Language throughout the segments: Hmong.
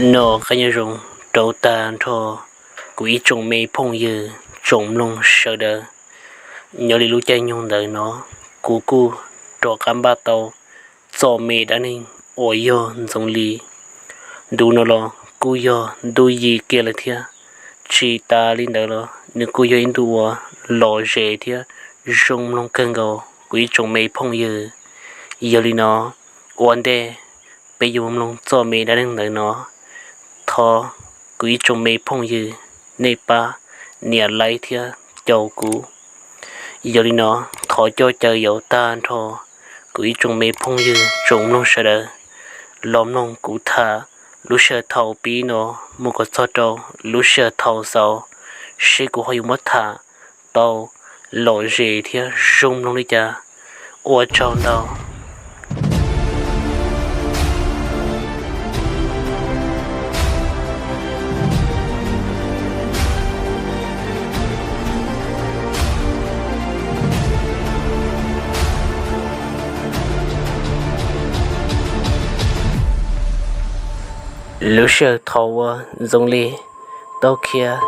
Noj qab nyob zoo rau tag nrho kuv ib tsoom me phooj ywg tsoom mloog sawv daws. Nyob li lub caij nyoog ntawd no, kuv kuj rov qab npaj tau txoj me dab neeg uas yog Ntxoov Lis. Ntu no los kuj yog ntuj yim kiag lawm thiab. Tsis tas li ntawd los nws kuj yog ib ntu uas lom zem thiab zoo mloog kawg nkaus kuv ib tsoom me phooj ywg. Yog li no, ua ntej peb yuav mloog txoj me dab neeg ntawd no, thov kuv ib tsoom me phooj ywg nej pab nias like thiab caum kuv. Yog li no, thov coj caw yaus tag nrho kuv ib tsoom me phooj ywg tsoom mloog sawv daws los mloog kuv tham lub sij hawm thaum pib no mus kom txog rau lub sij hawm thaum xaus, seb kuv ho yuav muab tham tau lom zem thiab zoo mloog li cas. Ua tsaug ntau. Lub sij hawm thaum uas Ntxoov Lis tau khiav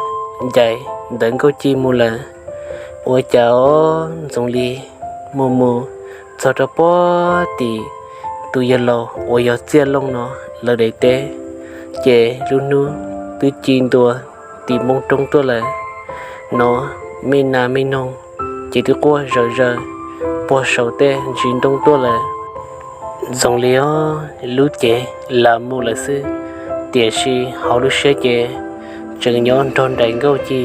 ncaim ntawm Nkauj Ci mus lawm, ua cas Ntxoov Lis mus mus txog rau puag tim tus yawg laus uas yog Txiaj Looj no lawv daim teb, ces lub hnub twb ci ntua tim npoo roob tuaj lawm. No, me nas me noog ces twb quaj zawm zaws puag saum tej ntsis ntoo tuaj lawm. Ntxoov Lis, lub cev lam mus lawm xwb, tiam sis hauv lub siab ces tseem nyob nrog nraim Nkauj Ci.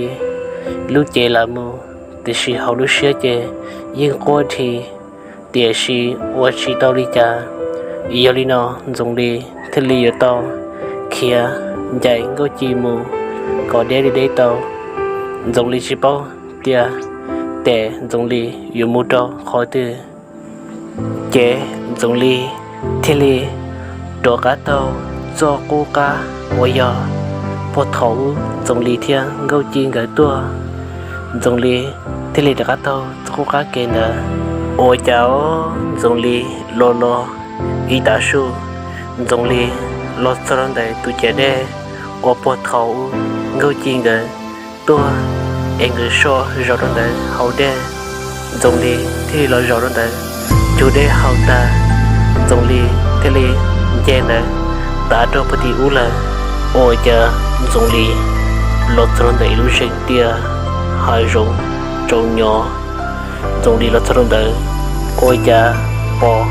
Lub cev lam mus, tiam sis hauv lub siab ces yeej quaj dhi, tiam sis ua tsis tau li cas. Yog li no Ntxoov Lis thiaj li yuav tau khiav ncaim Nkauj Ci mus kom deb li deb tau. Ntxoov Lis tsis paub tias tes Ntxoov Lis yuav mus rau qhov twg. Ces Ntxoov Lis thiaj li rov qab taug txoj qub qab uas yog puag thaum ub Ntxoov Lis thiab Nkauj Ci nkawd tuaj. Ntxoov Lis thiaj li rov qab taug txoj qub qab kev ntawd. Ua cas Ntxoov Lis los los ib tav su, Ntxoov Lis los txog rau ntawm tus ciav dej uas puag thaum ub Nkauj Ci nkawd tuaj es nkawd soj zaum rau ntawd haus dej. Ntxoov Lis thiaj li los zaum rau ntawd cug dej haus tag, Ntxoov Lis thiaj li nce ntawd tav rau puag tim ub lawm. Ua cas Ntxoov Lis los txog rau ntawm ib lub zeem tiaj hav zoov tsaus nyo. Ntxoov Lis los txog rau ntawd, ua cas pom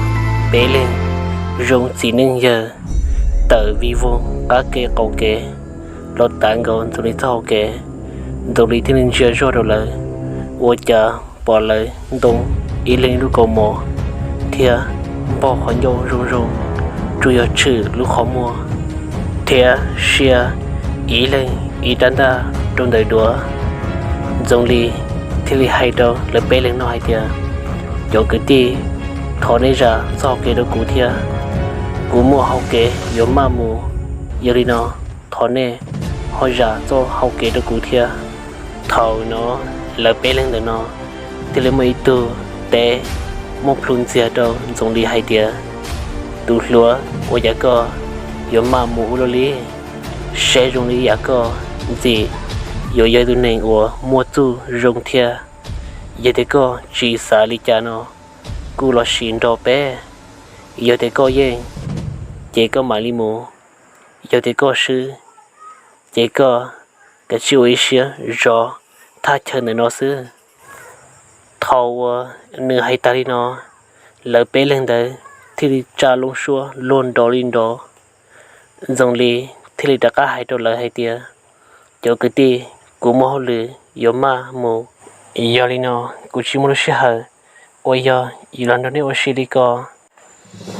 peb leeg zoo txiv neej yawg tawm vij voog qab kev qaum kev los tav nkaus Ntxoov Lis txoj hau kev. Ntxoov Lis thiaj li ntsia zoj rau lawv, ua cas pom lawv ntoo ib leeg lub kaus mom thiab npog qhov ncauj zoo zoo, tsuas yog tshwm lub qhov muag thiab sia ib leeg ib rab ntaj rau ntawm duav. Ntxoov Lis thiaj li hais rau lawv peb leeg no hais tias, cov kwv tij, thov nej zam txoj hau kev rau kuv thiab, kuv muaj hau kev yuav maj mus. Yog li no, thov nej ho zam txoj hau kev rau kuv thiab. Thaum no lawv peb leeg ntawm no thiaj li muaj ib tug teb muab plhu ntxiag rau Ntxoov Lis hais tias, tus hluas, ua cas koj yuav maj mus ua luaj li? Saib zoo li yam koj ntxim yuav yog tus neeg uas muaj txuj zoo thiab. Yog tias koj tsis xav li cas no, kuj los sim nrog peb. Yog tias koj yeej, ces koj mam li mus. Yog tias koj swb, ces koj kav tsij ua ib siab zov thaj chaw ntawm no xwb. Thaum uas nws hais tas li no, lawv peb leeg ntawd thiaj li tsa loo suab luag nrov li nrov. Ntxoov Lis thiaj li rov qab hais rau lawv hais tias, cov kwv tij, kuv muaj hauj lwm yuav maj mus. Yog li no, kuv tsis muaj lub sij hawm uas yog yuav los nrog nej ua si li ko.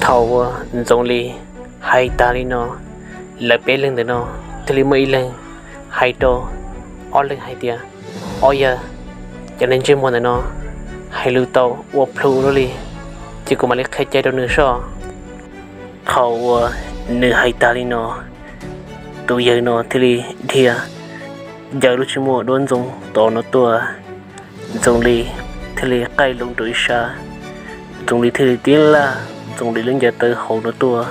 Thaum uas Ntxoov Lis hais tas li no, lawv peb leeg ntawm no thiaj li muaj ib leeg hais rau ob leeg hais tias, ob yawg, cov neeg ntsej muag ntawm no hais lus tau ua plhu ua luaj li, ces kuv mam li qhia cai rau nws soj. Thaum uas nws hais tas li no, tus yawg no thiaj li dhia ncaws lub tsej muag duab ntxoo tod no tuaj. Ntxoov Lis thiaj li qaij loo rau ib sab. Ntxoov Lis thiaj li tib laj Ntxoov Lis lub ncaws taw hauv no tuaj.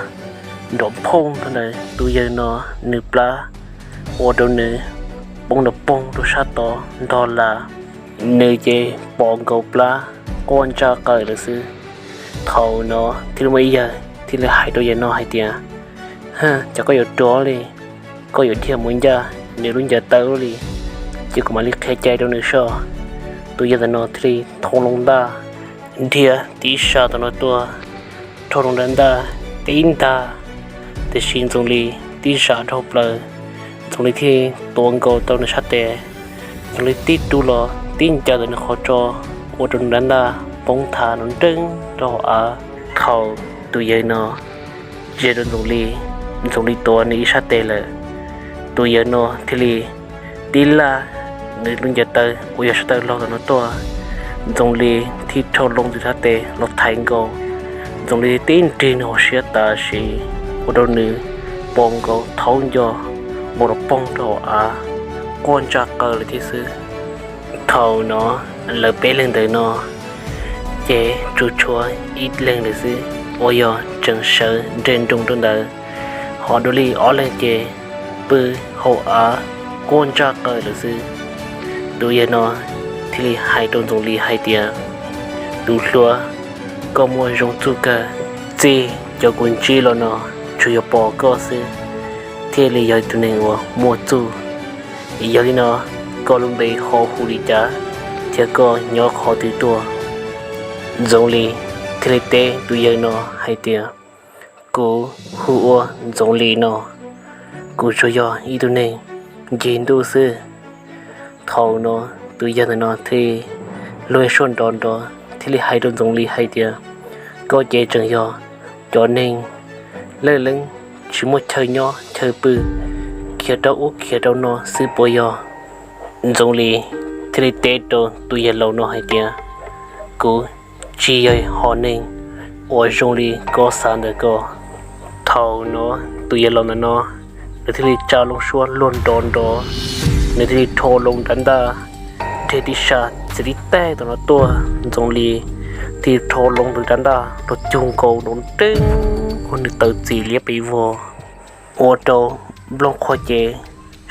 nrov phooj rau ntawm tus yawg no nws plab, ua rau nws poob nrov poog rau sab tod ntog las. Nws ces pom nkaus plab quaj ntsaj qaws lawm xwb. Thaum no thiaj li muaj ib yawg thiaj li hais rau yawg no hais tias, Cas koj yuav tuag li, koj yuav dhia mus ncaj nws lub ncaws taw li, ces kuv mam li qhia cai rau nws soj. Tus yawg ntawm no thiaj li thau loo ntaj dhia tib sab tom no tuaj, rho loo nrab ntaj tib ntag, tiam sis Ntxoov Lis tib zam dhau plaws, Ntxoov Lis thiaj tuav nkaus tau nws sab tes. Ntxoov Lis tib rub los tib ncaws ntawm nws qhov tso, ua rau nws nrab ntaj poob thav nrov nreeb rau hauv av. Thaum tus yawg no ntsia rau Ntxoov Lis, Ntxoov Lis tuav nws ib sab tes lawm, tus yawg no thiaj li tib laj nws lub ncaws taw uas yog sab taw laug tom no tuaj. Ntxoov Lis thiaj rho loo ntxwv sab tes los thaiv nkaus. Ntxoov Lis tib nrig nws hauv siab tas sis ua rau nws pom nkaus thaub nco npau rau poog rau hauv av, quaj ntsaj qaws lawm thiab xwb. Thaum no lawv peb leeg ntawm no ces tsuas tshuav ib leeg lawm xwb uas yog tseem sawv nres nroos rau ntawd, ho dua li ob leeg ces pw hauv av quaj ntsaj qaws lawm xwb. Tus yawg no thiaj li hais rau Ntxoov Lis hais tias, Tus hluas, koj muaj zoo txuj kawg. Txij cov kuv ntsib los no tsuas yog pom koj xwb thiaj li yog tus neeg uas muaj txuj. Yog li no, koj lub npe ho hu li cas thiab koj nyob qhov twg tuaj? Ntxoov Lis thiaj li teb tus yawg no hais tias, Kuv hu ua Ntxoov Lis no, kuv tsuas yog ib tug neeg ncig ntuj xwb. Thaum no tus yawg ntawm no thiaj li luag suab nrov nrov thiaj li hais rau Ntxoov Lis hais tias, Koj ces tseem yog cov neeg laj leeb tsis muaj chaw nyob chaw pw, khiav rau ub khiav rau no xwb puas yog? Ntxoov Lis thiaj li teb rau tus yawg laus no hais tias, Kuv tsis yog hom neeg uas zoo li koj xav ntawm ko. Thaum no tus yawg laus ntawm no nws thiaj li tsa loo suab luag nrov nrov, nws thiaj li rho loo nrab ntaj dhia tib sab txiv tib taig tom no tuaj. Ntxoov Lis thiaj li rho loo ntawm nrab ntaj rau cug nkaus nrov nreeb ua nws tawm txim liab pes vog, ua rau nplooj qhuav cev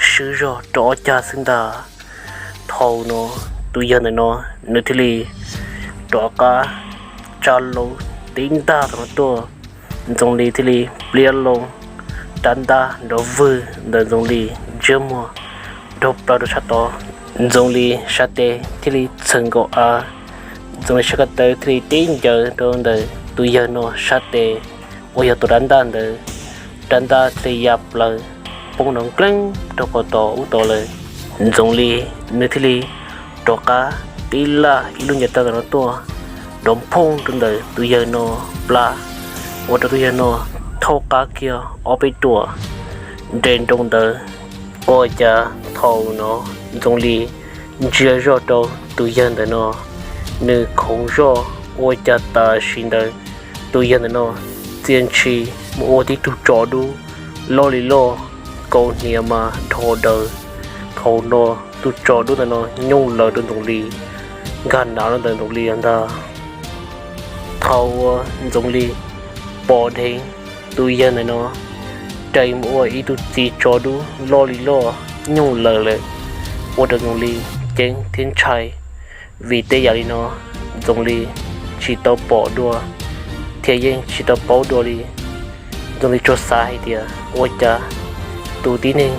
swb zog rau ob cag xwb ntag. Thaum no tus yawg ntawm no nws thiaj li rov qab tsa loo tib ntaj tom no tuaj. Ntxoov Lis thiaj li pliab loo, rab ntaj nrov vwg ntawm Ntxoov Lis ntsiab muag dhau plaws rau sab tod. Ntxoov Lis sab tes thiaj li txhawm nkaus av, Ntxoov Lis sab ko taw thiaj li tib ncaws rau ntawm tus yawg no sab tes uas yog tus rab ntaj ntawd. Rab ntaj thiaj li ya plaws poob nrov npleeb rau pem tod ub tod lawm. Ntxoov Lis nws thiaj li rov qab tib laj ib lub ncaws taw tom no tuaj, nrov phooj rau ntawm tus yawg no plab, ua rau tus yawg no thaub qab kiag ob peb ruam nres nroo ntawd. Ua cas thaum no Ntxoov Lis ntsia zoj rau tus yawg ntawm no, nws khoov zoj. Ua cas tam sim ntawd tus yawg ntawm no txia ntshis mus ua tib tug tsov dub loj li loj, kaus hniav mas dhos daws. Thaum no tus tsov dub ntawm no nyooj laws rau Ntxoov Lis, nkag nav rau ntawm Ntxoov Lis ntag. Thaum uas Ntxoov Lis pom dheev tus yawg ntawm no rais mus ua ib tug txiv tsov dub loj li loj nyooj laws lawm, ua rau Ntxoov Lis ceeb thiab ntshai. Vim tej yam li no Ntxoov Lis tsis tau pom dua thiab yeej tsis tau paub dua li. Ntxoov Lis tsuas xav hais tias ua cas tus tib neeg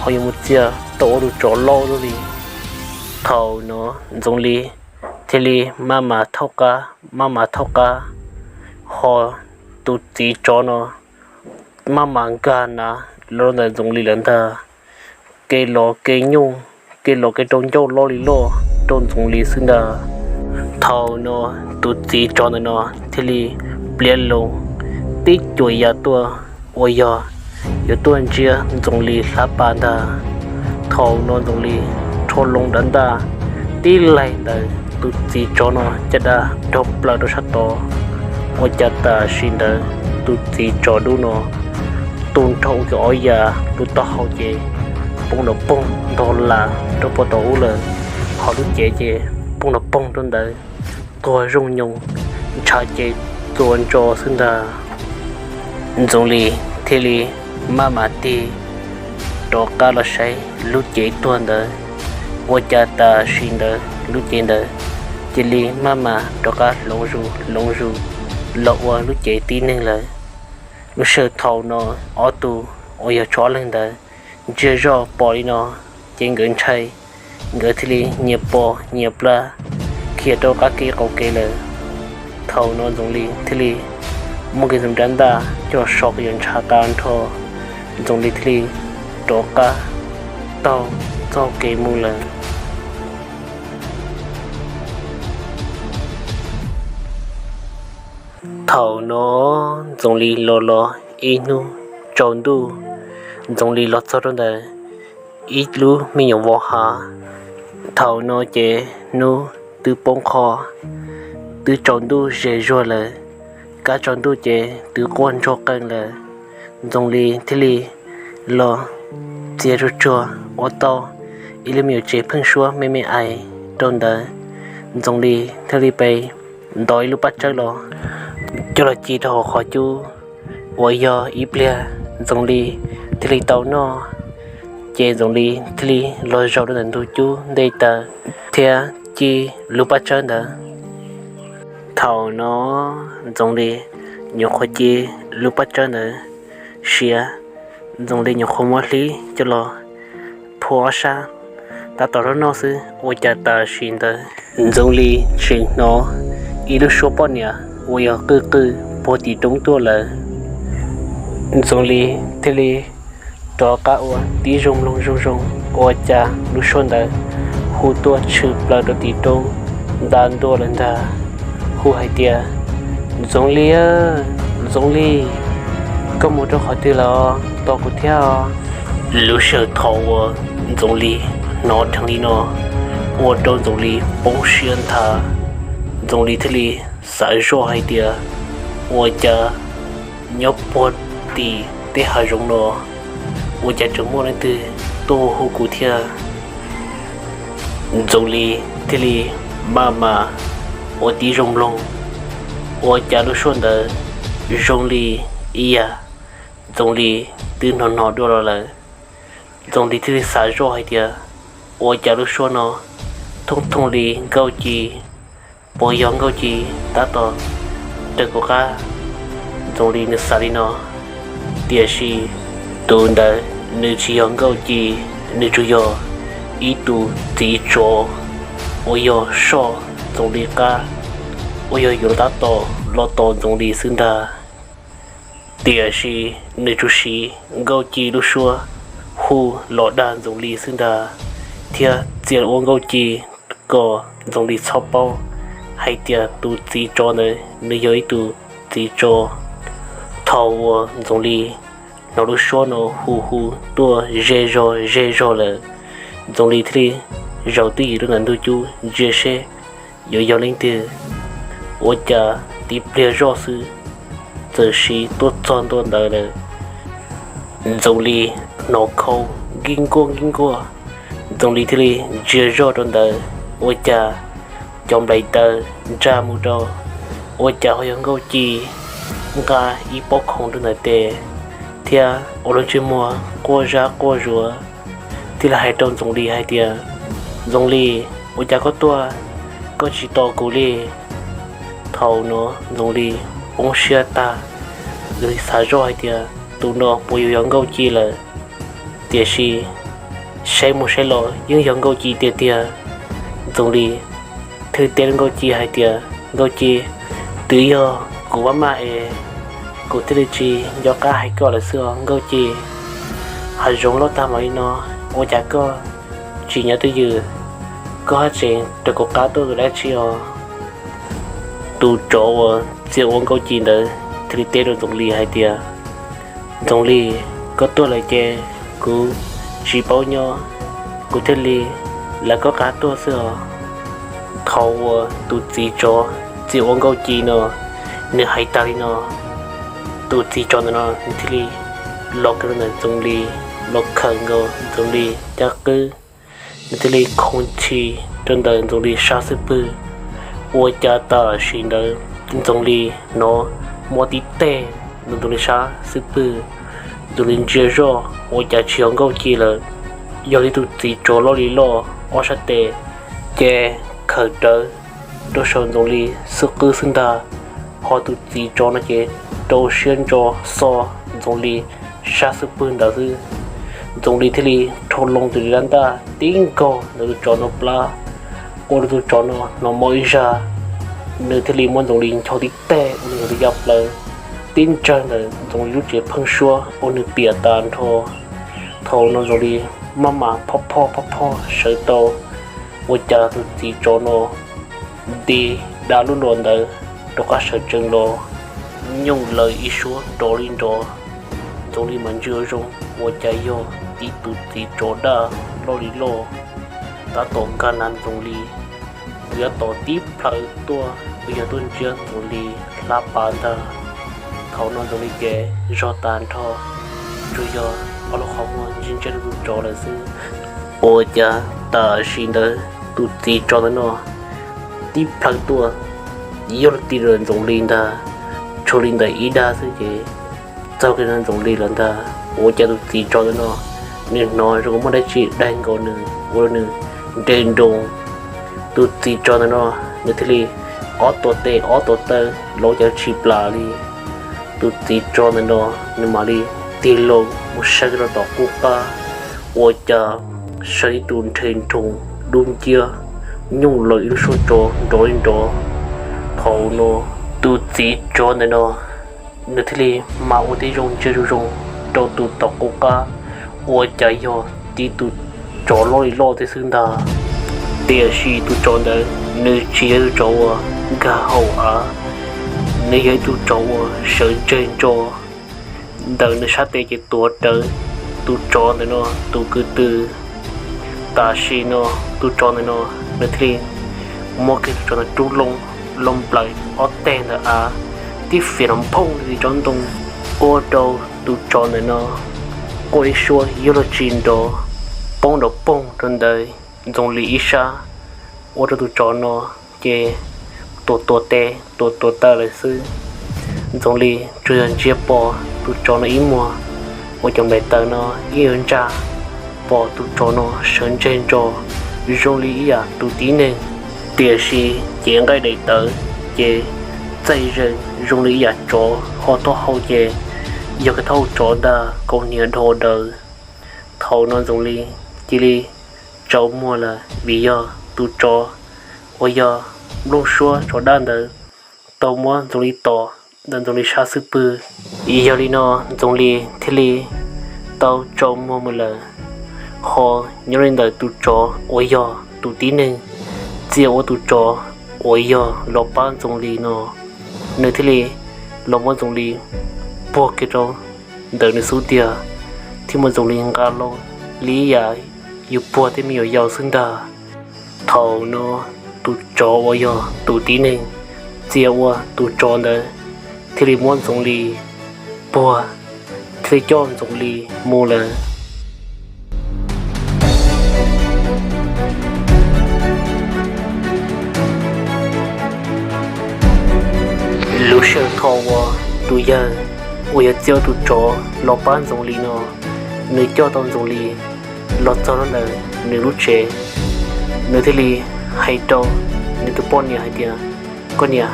ho yuav mus txia tau ua tus tsov loj luaj li. Thaum no Ntxoov Lis thiaj li maj mam thaub qab, maj mam thaub qab, ho tus txiv tsov no maj mam nkag nav los rau ntawm Ntxoov Lis lawm ntag. Kev los kev nyooj, kev los kev rau ncauj loj li loj rau Ntxoov Lis xwb ntag. Thaum no tus txiv tsov ntawm no thiaj li pliab loo tib cuam ya tuaj uas yog yuav tuaj ntsiab Ntxoov Lis hlab pas ntag. Thaum no Ntxoov Lis rho loo nrab ntaj tib laig ntawm tus txiv tsov no caj dab nrog plaws rau sab tod. Ua cas tam sim ntawd tus txiv tsov dub no tu nrho ua kiag ob yas lub taub hau ces poob nrov poog ntog las rau pem tod ub lawm, ho lub cev ces poob nrov poog rau ntawd, tuag zooj nyoos, ntshav ces txuas ntso xwb ntag. Ntxoov Lis thiaj li maj mam tig rov qab los saib lub cev tuag ntawd. Ua cas tam sim ntawd lub cev ntawd cia li maj mam rov qab hloov zus hloov zus los ua lub cev tib neeg lawm. Lub sij hawm thaum no ob tug uas yog tsov ob leeg ntawd ntsia zoj pom li no, ces nkawd ntshai, nkawd thiaj li nyias pos nyias plab khiav rau qab kev qaum kev lawm. Thaum no Ntxoov Lis thiaj li muab kiag ntxoov rab ntaj coj so kiag yuav ntshav tag nrho, Ntxoov Lis thiaj li rov qab taug txoj kev mus lawm. Thaum no Ntxoov Lis los los ib hnub tsaus ntuj, Ntxoov Lis los txog rau ntawm ib lub me nyuam vos hav. Thaum no ces hnub twb poob qho, twb tsaus ntuj ze zuag lawm, kab tsaus ntuj ces twb quaj ntsoog qees lawm. Ntxoov Lis thiaj li los txiav tsuag tsuag ua tau ib lub me nyuam tsev pheeb suab me me ais rau ntawd. Ntxoov Lis thiaj li pe ntov ib lub paj tsawb los coj los ci rau hauv qhov cub uas yog ib pliag Ntxoov Lis thiaj li tau noj. Ces Ntxoov Lis thiaj li los zaum rau ntawm ntug cub ntej taws thiab ci lub paj tsawb ntawd. Thaum no Ntxoov Lis nyuam qhuav ci lub paj tsawb ntawd siav, Ntxoov Lis nyuam qhuav muab hlib coj los phua ob sab tab tom noj xwb, ua cas tam sim ntawd Ntxoov Lis tseem hnov ib lub suab poj niam uas yog qwj qwj puag tim roob tuaj lawm. Ntxoov Lis thiaj li rov qab ua tib zoo mloog zoo zoo, ua cas lub suab ntawd hu tuaj tshwm plaws rau tim roob nta ntua lawm ntag, hu hais tias, Ntxoov Lis, Ntxoov Lis, koj mus rau qhov twg lawm? Tos kuv thiab os. Lub sij hawm thaum uas Ntxoov Lis hnov dheev li no, ua rau Ntxoov Lis poob siab nthav. Ntxoov Lis thiaj li xav zoj hais tias, ua cas nyob puag tim tej hav zoov no, ua cas tseem muaj leej twg tuaj hu kuv thiab? Ntxoov Lis thiaj li maj mam ua tib zoo mloog, ua cas lub suab ntawd zoo li ib yam Ntxoov Lis twb hnov hnov dua los lawm. Ntxoov Lis thiaj li xav zoj hais tias, ua cas lub suab no thooj thooj li Nkauj Ci, puas yog Nkauj Ci tab tom raws kuv qab? Ntxoov Lis nws xav li no, tiam sis tus ntawd nws tsis yog Nkauj Ci, nws tsuas yog ib tus txiv tsov uas yog soj Ntxoov Lis qab, uas yog yuav tab tom los tos Ntxoov Lis xwb ntag. Tiam sis nws tsuas siv Nkauj Ci lub suab hu los dag Ntxoov Lis xwb ntag, thiab txia ua Nkauj Ci kom Ntxoov Lis txhob paub hais tias tus txiv tsov ntawd nws yog ib tus txiv tsov. Thaum uas Ntxoov Lis hnov lub suab no hu hu tuaj ze zog ze zog lawm, Ntxoov Lis thiaj li zaum twj ywm rau ntawm ntug cub ntsia seb yuav yog leej twg. Ua cas tib pliag zoj xwb, txawm sim tuaj txog ntua ntawd lawm. Ntxoov Lis hnov khau nkij nkuaj nkij nkuaj, Ntxoov Lis thiaj li ntsia zoj rau ntawd, ua cas cov nplaim taws ntsaj mus rau, ua cas ho yog Nkauj Ci nqa ib pob khoom rau ntawm tes thiab ua lub ntsej muag quaj zab quaj zuav, thiaj li hais rau Ntxoov Lis hais tias, Ntxoov Lis, ua cas koj tuaj, koj tsis tos kuv li? Thaum no Ntxoov Lis poob siab tag, nws xav zoj hais tias tus no puas yuav yog Nkauj Ci lawm, tiam sis saib mus saib los yeej yog Nkauj Ci tiag tiag. Ntxoov Lis thiaj teb rau Nkauj Ci hais tias, Nkauj Ci, twb yog kuv maj maj es kuv thiaj li tsis nco qab hais koj lawm xwb os Nkauj Ci. Hav zoov loj tag npaum li no, ua cas koj tsis nyob twj ywm, koj haj tseem raws kuv qab tuaj ua dab tsi os? Tus tsov uas txia ua Nkauj Ci ntawd thiaj li teb rau Ntxoov Lis hais tias, Ntxoov Lis, koj tuaj lawm ces kuv tsis paub nyob, kuv thiaj li lawv koj qab tuaj xwb os. Thaum uas tus txiv tsov txia ua Nkauj Ci no, nws hais tas li no, tus txiv tsov ntawm no nws thiaj li los kiag ntawm Ntxoov Lis, los khawm nkaus Ntxoov Lis caj qwb, nws thiaj li khoov ntshis rau ntawm Ntxoov Lis sab xub pwg. Ua cas tam sim ntawd Ntxoov Lis hnov muaj tib teg ntawm Ntxoov Lis sab xub pwg, Ntxoov Lis ntsia zoj ua cas tsis yog nkauj ci lawm, yog li tus txiv tsov loj li loj ob sab tes ces khaws rawv rau saum Ntxoov Lis xub qwb xwb ntag. Ho tus txiv tsov no ces rau siab ntso xo Ntxoov Lis sab xub pwg ntawd xwb. Ntxoov Lis thiaj li rho loo tus dab ntaj tib nkaug ntawm tus tsov no plab, ua rau tus tsov no hnov mob ib zag. Nws thiaj li muab Ntxoov Lis ncho tib teg ua nws tus ya plaws tib ntsawg ntawm Ntxoov Lis lub tsev pheeb suab ua nws piam tas nrho. Thaum no Ntxoov Lis maj mam phob phob phob phob sawv tau, ua cas tus txiv tsov no nti da lub luam ntawd rov qab sawv tsees los, nyooj lawv ib suab nrov li nrov. Ntxoov Lis mam ntsia zoo ua cas yog tib tus txiv tsov daj loj li loj, tab tom nkag ntawm Ntxoov Lis, tus yav tom tib plhaw tuaj uas yog tuaj ntsiab Ntxoov Lis hlab pas ntag. Thaum no Ntxoov Lis ces zog tas nrho, tsuas yog ob lub qhov muag ntsia ntsia rau tus tsov lawm xwb. Ua cas tam sim ntawd tus txiv tsov ntawm no tib plhaw tuaj, yuav luag ti rau Ntxoov Lis ntag, tshuav li ntawm ib dag xwb ces txog kiag Ntxoov Lis lawm ntag. Ua cas tus txiv tsov ntawm no nws hnov zoo muaj dab tsi daig nkaus nws ua rau nws nres nroos. Tus txiv tsov ntawm no nws thiaj li ob tuam tes ob tuam taw los ua cas tsis plam li. Tus txiv tsov ntawm no nws mam li tig loo mus saib rau tom qub qab, ua cas saib ib tug nrhe nroos dub nciab nyooj lawv ib lub suab tsov nrov li nrov. Thaum no tus txiv tsov ntawm no nws thiaj li mam ua tib zoo ntsia zoo zoo rau tus tom qub qab, ua cas yog tib tus tsov loj li loj thiab xwb ntag. Tiam sis tus tsov ntawd nws tsis yog tus tsov uas nkag hauv av, nws yog ib tug tsov uas sawv ntseg ntso. Ntawm nws sab tes ces tuav rawv tus tsov ntawm no tus kwv tw. Tam sim no tus tsov ntawm no nws thiaj li muab kiag tus tsov ntawd rub loo, loo nplawm ob teg ntawm av, tib fiav los nphooj li tsob ntoo, ua rau tus tsov ntawm no quaj ib suab yuav luag tsis nrov, poob nrov poog rau ntawm Ntxoov Lis ib sab, ua rau tus tsov no ces tuam tuam tes tuam tuam taw lawm xwb. Ntxoov Lis tsuas yog ntsia pom tus tsov no ib muag, ua cov nplaim taws no ib yuav ntsaj, pom tus tsov no sawv ntseg ntso zoo li ib yam tus tib neeg. Tiam sis cev nqaij daim tawv ces txaij zeeg zoo li ib yam tsov, ho taub hau ces yog kiag taub hau tsov ntag, kaus hniav dhau daws. Thaum no Ntxoov Lis cia li tsaus muag lawm vim yog tus tsov uas yog nplooj suab tsov daj ntawd tau muab Ntxoov Lis tom ntawm Ntxoov Lis sab xub pwg. Yog li no Ntxoov Lis thiaj li tau tsaus muag mus lawm. Ho nyob li ntawm tus tsov uas yog tus tib neeg txia ua tus tsov uas yog los pab Ntxoov Lis no, nws thiaj li los muab Ntxoov Lis puag kiag rau ntawm nws xub ntiag, thiab muab Ntxoov Lis nqa los li ib yam yus puag tej me nyuam yaus xwb ntag. Thaum no tus tsov uas yog tus tib neeg txia ua tus tsov ntawd thiaj li muab Ntxoov Lis puag, thiaj li coj Ntxoov Lis mus lawm. Lub sij hawm thaum uas tus yawg uas yog txia ua tus tsov los pab Ntxoov Lis no, nws coj tau Ntxoov Lis los txog rau ntawm nws lub tsev, nws thiaj li hais rau nws tus poj niam hais tias, Koj niam,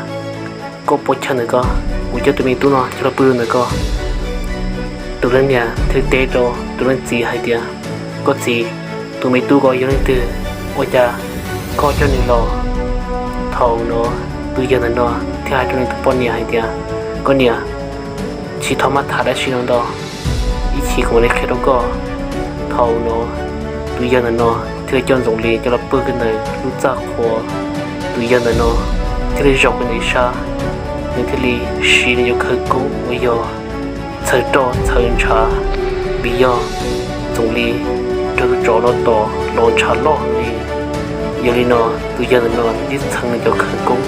koj puas chaw ntawm ko, kuv coj tus me tub no coj los pw ntawm ko. Tus leej niam thiaj li teb rau tus leej txiv hais tias, Koj txiv, tus me tub ko yog leej twg, ua cas koj coj nws los? Thaum no tus yawg ntawm no thiaj hais rau nws tus poj niam hais tias, Koj niam, tsis txhob maj tham dab tsi no ntau, ib chim kuv mam li qhia rau koj. Thaum no tus yawg ntawm no thiaj li coj Ntxoov Lis coj los pw kiag ntawm lub txaj qhua. Tus yawg ntawm no thiaj li zaum kiag ntawm ib sab, nws thiaj li siv nws cov khawv koob uas yog txhawv roj txhawv ntshav, vim yog Ntxoov Lis raug tus tsov no tom los ntshav loj heev li. Yog li no tus yawg ntawm no thiaj txheev nws cov khawv koob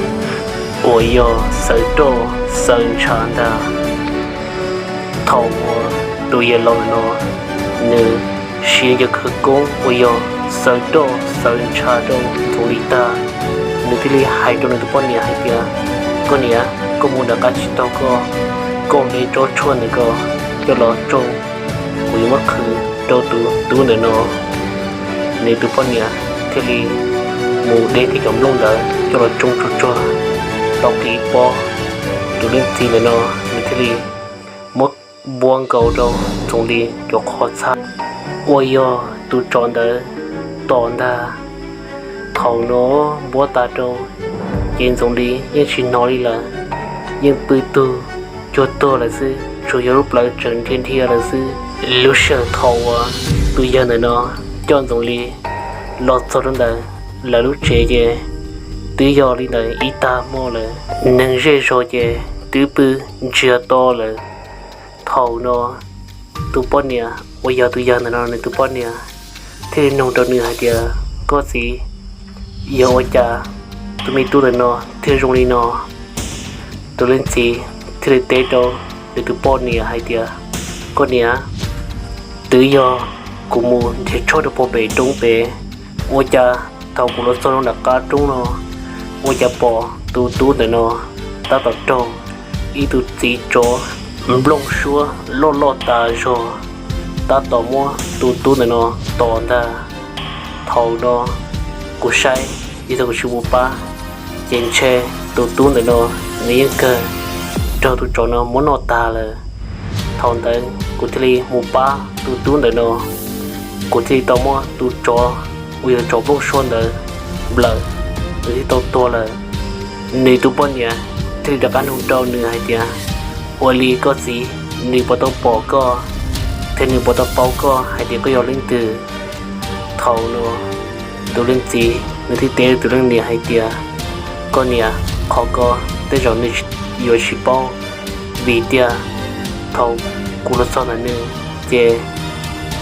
uas yog xawv roj xawv ntshav ntag. Thaum uas tus yawg laus ntawm no nws siv nws cov khawv koob uas yog xawv roj xawv ntshav rau Ntxoov Lis tag, nws thiaj li hais rau nws tus poj niam hais tias, Koj niam, koj mus nram qab tsis taug koj, koj nqa tsob tshuaj ntawm ko coj los tsoo kuv yuav muab qhwv rau tus tub ntawm no. Nws tus poj niam thiaj li mus de tib cov nplooj ntawd coj los tsoo tsuag tsuag tau kiag ib pob. Tus leej txiv ntawm no nws thiaj li muab npuab nkaus rau Ntxoov Lis cov qhov txhab uas yog tus tsov ntawd tom ntag. Thaum no npuab tas rau ces Ntxoov Lis yeej tsis hnov li lawm, yeej pw tug cuag tuag lawm xwb, tsuas yog lub plawv tseem nrhia nrhia lawm xwb. Lub sij hawm thaum uas tus yawg ntawm no coj Ntxoov Lis los txog rau ntawm lawv lub tsev ces twb yog li ntawm ib tag hmo lawm. Neeg zej zog ces twb pw ntsiag to lawm. Thaum no tus poj niam uas yog tus yawg ntawm no nws tus poj niam thiaj li nug rau nws hais tias, Koj txiv, yog ua cas tus me tub ntawm no thiaj zoo li no? Tus leej txiv thiaj li teb rau nws tus poj niam hais tias, Koj niam, twb yog kuv mus nrhiav tshuaj rau puag pem roob pem, ua cas thaum kuv los txog rau nram qab roob no, ua cas pom tus tub ntawm no tab tom raug ib tug txiv tsov nplooj suab loj loj tas zog tab tom muab tus tub ntawm no tom ntag. Thaum no kuv saib, yog thaum kuv tsis mus pab ces ntshe tus tub ntawm no nws yeej kawg raug tus tsov no muab noj tag lawm. Thaum ntawd kuv thiaj li mus pab tus tub ntawm no, kuv thiaj li tau muab tus tsov uas yog tsov nplooj suab ntawd nplawm, nws thiaj tau tuag lawm. Nws tus poj niam thiaj li rov qab nug rau nws hais tias, Ua li koj txiv, nws puas tau pom koj, thiab nws puas tau paub koj hais tias koj yog leej twg? Thaum no tus leej txiv nws thiaj teb tus leej niam hais tias, Koj niam, qhov ko tej zaum nws yuav tsis paub, vim tias thaum kuv los txog ntawm nws ces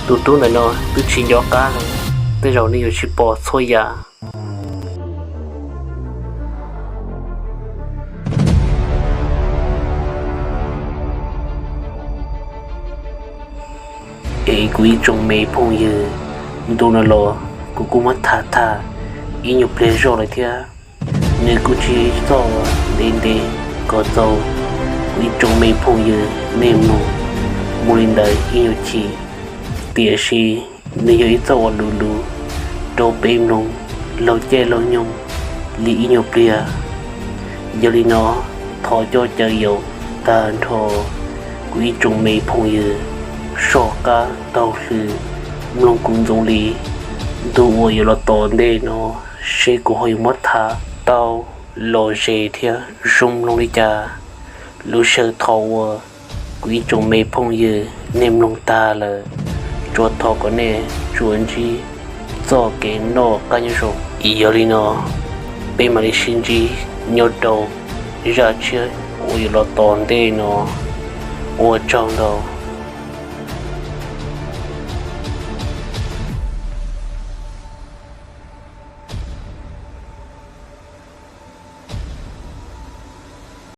tus tub ntawm no twb tsis nco qab lawm, tej zaum nws yuav tsis pom txhua yam. Es kuv ib tsoom me phooj ywg, ntu no los kuv kuj muab tham tham ib nyuag pliag zog lawm thiab. Nws kuj tsis txoj ntev ntev kom txaus kuv ib tsoom me phooj ywg nej mloog mus li ntawd ib nyuag chim, tiam sis nws yog ib txoj uas luv luv rau peb mloog laug caij laug nyoog li ib nyuag pliag. Yog li no, thov coj caw yaum tag nrho kuv ib tsoom me phooj ywg soj qab taug lw mloog kuv Ntxoov Lis ntu uas yuav los tom ntej no, seb kuv ho yuav muab tham tau los ze thiab zoo mloog li cas. Lub sij hawm thaum uas kuv ib tsoom me phooj ywg nej mloog tag lawm, tsuas thov kom nej tsuas ntsib txoj kev noj qab nyob zoo. Yog li no, peb mam li sib ntsib nyob rau zaj tshiab uas yuav los tom ntej no. Ua tsaug ntau.